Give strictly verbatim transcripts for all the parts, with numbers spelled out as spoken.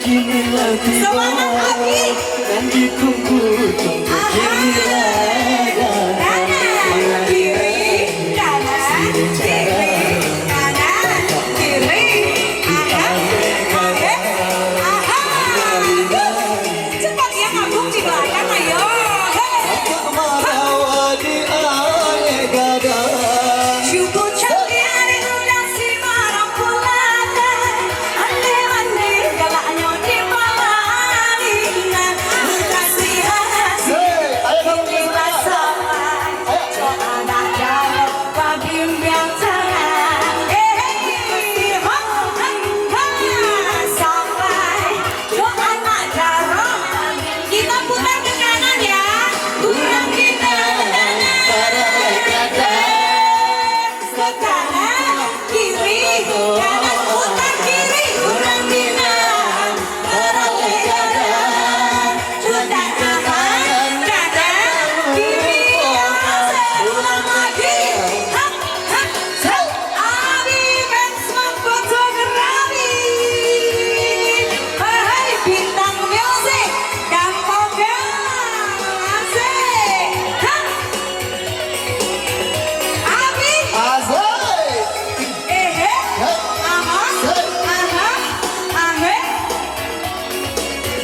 Semangat, Abi. Aha. Kanan, kiri, kanan, kiri, kanan, kiri. Aha, aha, aha. Cepat, yang agung di belakang, ayo. Hei. Cubo cantik ari udah si marang pulatan. Ande-ande galaknyo di palalingan. Kasih hati. Hei, ayo, kalau bisa. Inilah sopan. Ayo. Cok anak dalam pabimbiang tangan. Eh, hei, ha, ha, ha. Sampai. Yo, anak daro. Kita putar ke kanan, ya. Urang Minang. Ke kanan, kiri, kanan, putar kiri. Urang Minang. Putar kanan, kanan, kiri. Ulang lagi. Hap, hap. Abi Maxwell Photography. Hai, Bintang Music dan Pogang. Asik. Ha. Abi. Asik. Ehe. Hei. Aha. Hei. Aha. Ahe.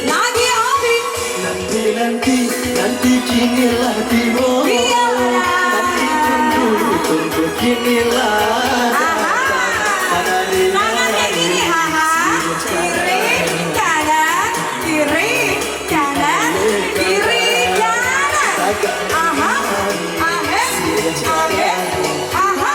Lagi, Abi. Nanti, nanti, nanti kinilah tibo. Biarlah. Nanti tunggu, tunggu kinilah. Aha. Tangan kayak gini, aha. Kiri, kanan, kiri, kanan, kiri, kanan. Aha, aha, aha, aha.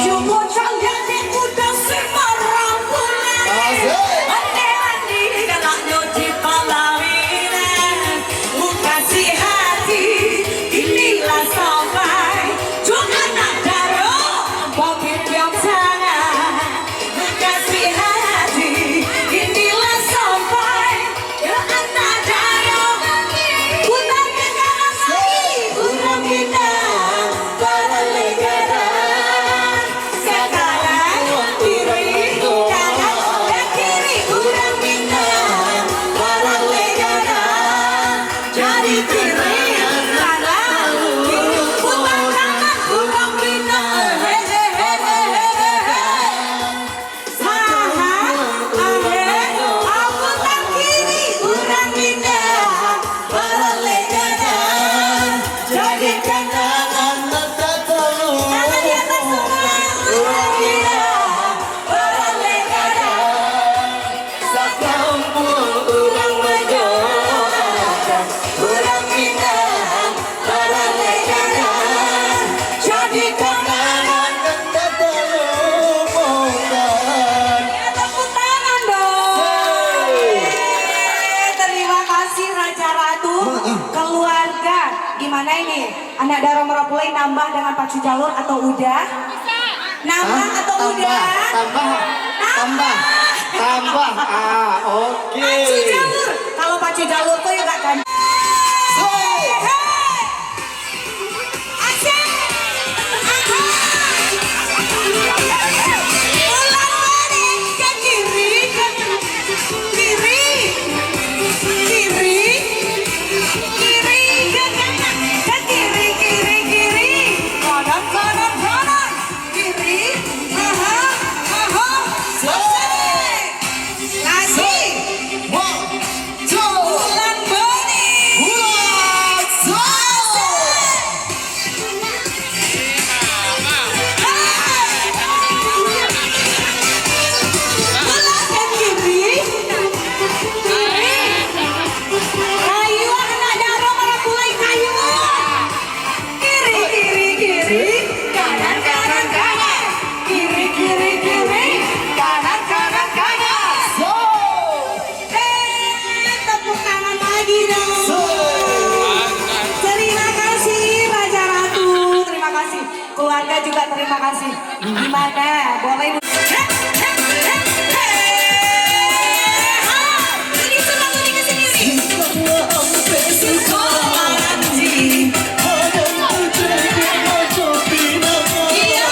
Cubo caliak dek udah si marang pulatan. Asik. Ande-ande galaknyo di palalingan. Mukasih hati, inilah sampai. Cuma nak daro, bobin biang tangan. Mukasih hati, inilah sampai. Putar ke kanan lagi, urang Minang, baralek kanan. Sakanan, kiri, kanan, dan kiri, urang Minang, baralek kanan. Jadi kiri, kanan, kiri, putar kanan, urang Minang. He, he, he, he, he, he. Aha, ahe, apo tang kiri, urang Minang, baralek kanan, jadi kanan, tangan di atas semua, urang Minang, baralek kanan, sakampuang urang mandoakan, urang Minang, baralek kanan, jadi kanan, nan tatalumokan. Ya, tepuk tangan dong. Yeay, terima kasih Raja Ratu. Heeh. Keluarga, gimana ini? Anak Daro Marapulai nambah dengan pacu jalur atau udah? Nambah atau udah? Tambah, tambah, tambah. Ah, oke. Pacu jalur. Kalau pacu jalur tuh ya nggak kan? Hei, hei. Asik. Aha. Ulang balik ke kiri, ke kiri, kiri, kiri, ke kanan, ke kiri, kiri, kiri, kanan, kanan, kanan. Kiri, aha, aha, asik. Lagi. One, two. Ulang balik. Ulang, two. Ulang ke kiri. Kiri. Kayu, anak Daro Marapulai, kayu. Kiri, kiri, kiri, kanan, kanan, kanan. Kiri, kiri, kiri, kanan, kanan, kanan. So. Eh, tepuk tangan lagi dong. So. Terima kasih, Raja Ratu. Terima kasih. Keluarga juga terima kasih. Gimana? Boleh du- Hei, hei, hei, hei. Ha, ini suka tuh dikasih diri. Iya.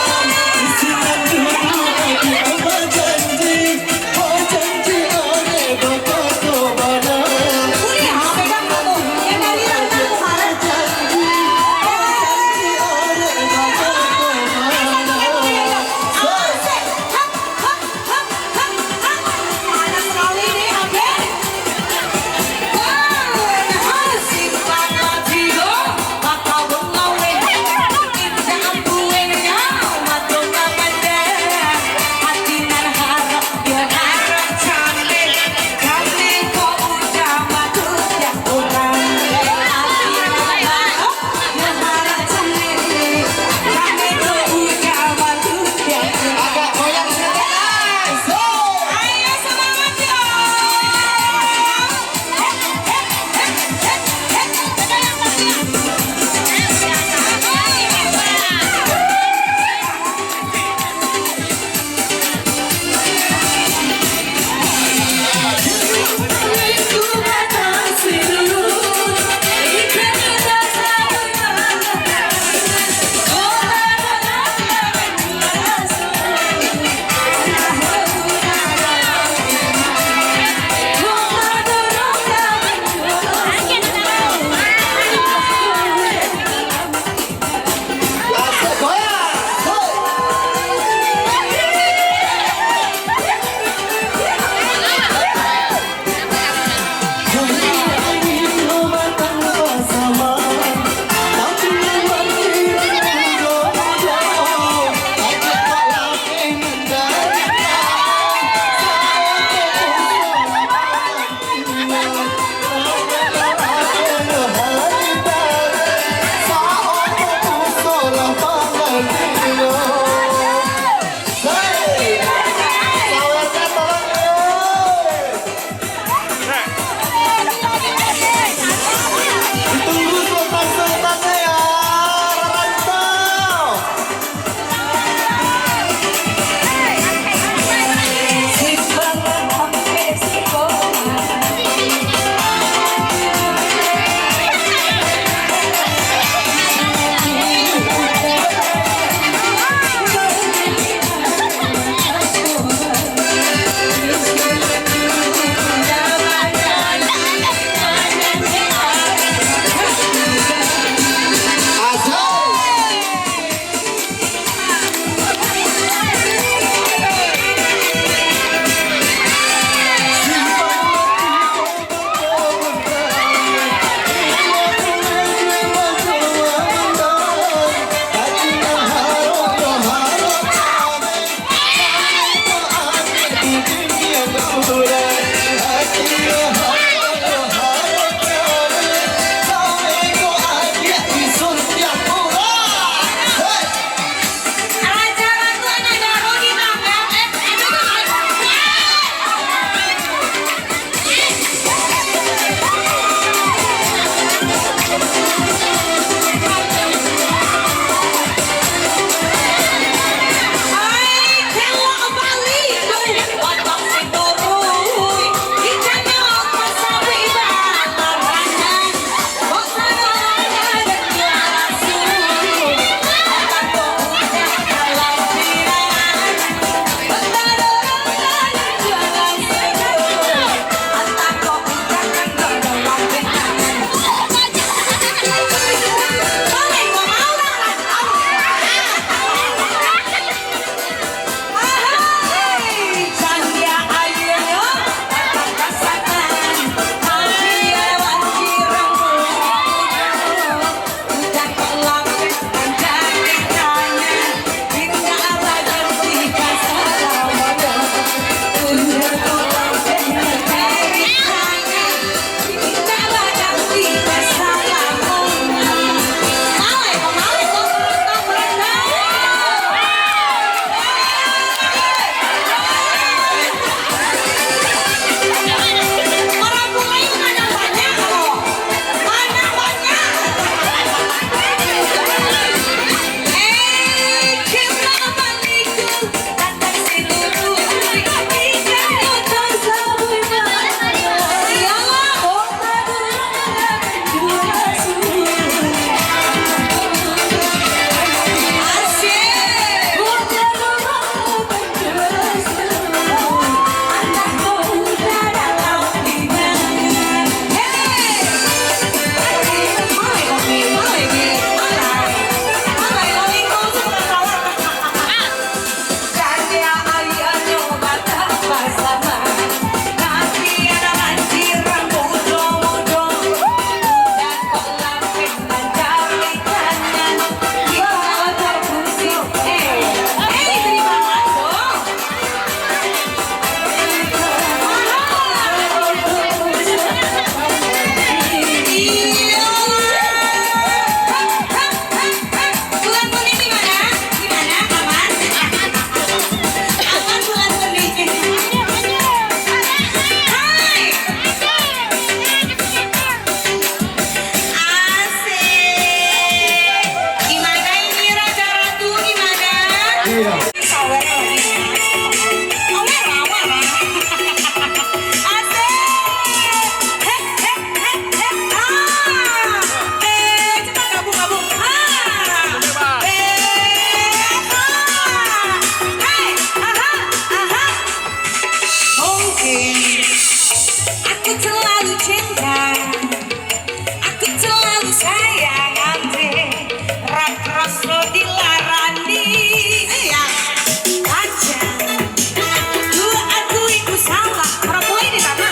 Ku akui ku salah. Orang mulai di sana.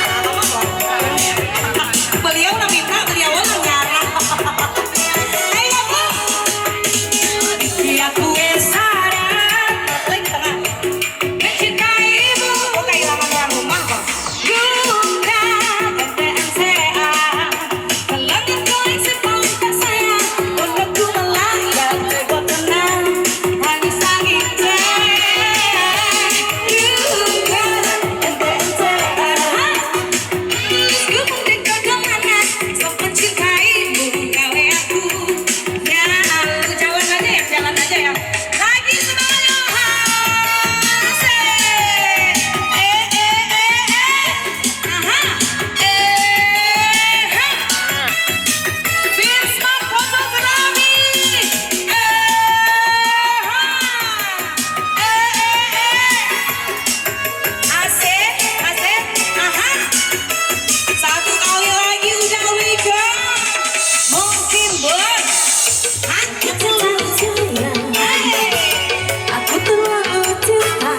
Beliau lah minta, beliau lah nyarah. Ayo, Bu. Aku salah. Mulai di tengah. Mencintaimu. Oh, kehilangan orang rumah, Bang. Jalan aja ya, jalan aja ya. Lagi semangat, yo. Asik. Eh, eh, eh, eh. Aha. Eh, ha. Bisma Fotografi. Eh, ha. Eh, eh, eh. Asik, asik. Aha. Satu kali lagi, udah, Wika. Mungkin, Bos. Hah? Aku terlalu cinta. Aku terlalu cinta.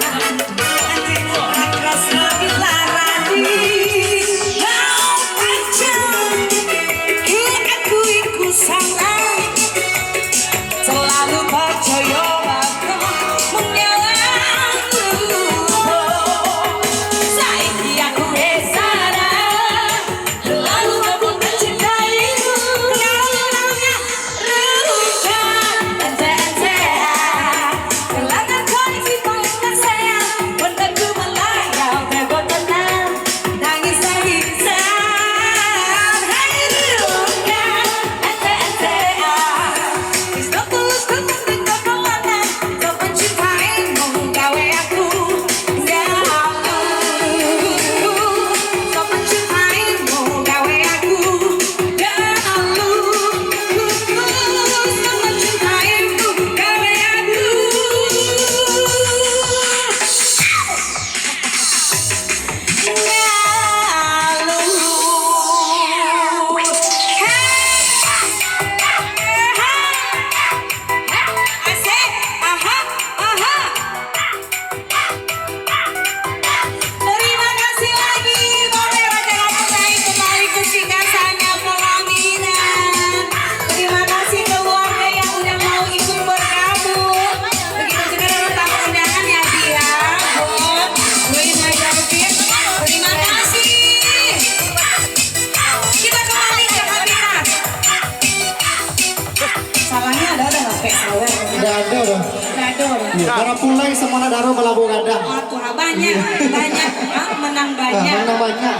Rasa bila rani. Kau aja. Ku akui ku salah. Selalu percaya bakal menyalah. Saiki aku rasa. Lalu aku mencintaimu. Rupa ente-ente. Kelangan kau di simpang kasaya. Benda ku melayang, tebo tenang. Nangis lagi saat. Hai, rupa ente-ente. Wis tak tulus ku mendekatkan mata. Kau mencintaimu, gawe aku. Terima kasih lagi, Bapak Raja Lampung Naik kembali ke singgah sana pelaminan. Terima kasih keluarga yang udah mau ikut bergabung. Begitu juga dengan tamu undangan ya, Bia, Bot, Win, Haji Arifin. Terima kasih. Kita kembali ke Habitat. Salahnya ada, ada nggak, Pek, sawer? Nggak ada dah. Nggak ada dah. Iya, para pulai semua nak daro balabuah gadang. Wah, tuh, ah, banyak, banyak, ah, menang banyak. Ah, menang banyak.